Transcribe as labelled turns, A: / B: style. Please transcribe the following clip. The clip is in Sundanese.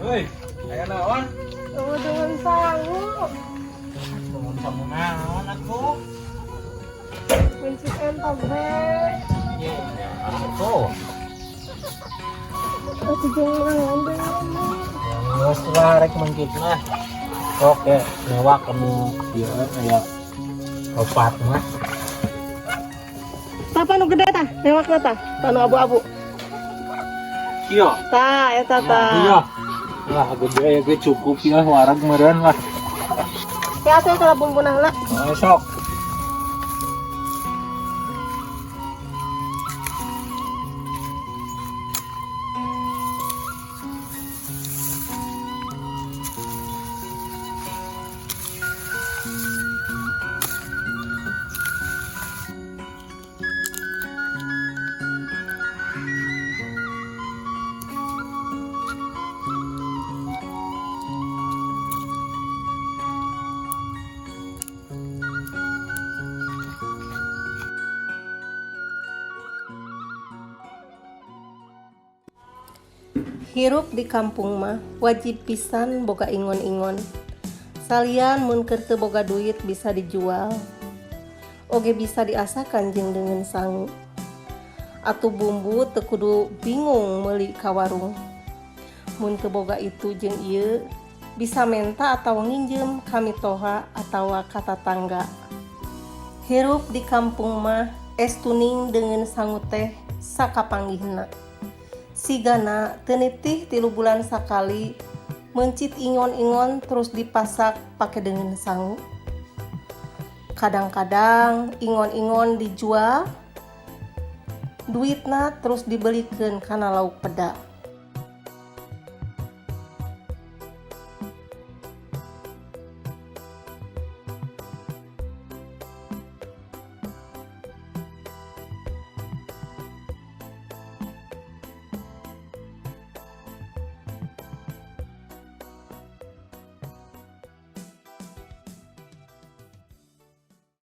A: Woi, aya naon?
B: Oh, dengan sangu.
A: Nuhun sangu naon atuh?
B: Mencit entok we.
A: Ye, atuh.
B: Atuh jeung naon deui mah.
A: Geus lah rek mencit mah. Oke, newak anu ieu aya opat mah.
B: Tah nu gede tah, newakna tah, tah nu abu-abu.
A: Iya.
B: Tah, eta tah.
A: Iya. Lah gede ya ge cukup ya wareg meureun lah.
B: Ya atuh kalau bumbuna heula.
A: Oh, sok.
B: Hirup di kampung mah wajib pisan boga ingon-ingon. Salian mun keur teu boga duit bisa dijual. Oge bisa diasakan jeung deungeun sangu. Atuh bumbu teu kudu bingung meuli ka warung. Mun teu boga itu jeung ieu bisa menta atawa nginjem ka mitoha atawa ka tatangga. Hirup di kampung mah es tuning deungeun sangu teh sakapanggihna. Sigana teu nitih 3 bulan sakali meuncit ingon-ingon terus dipasak pake deungeun sangu. Kadang-kadang ingon-ingon dijual, duitna terus dibelikeun kana lauk peda.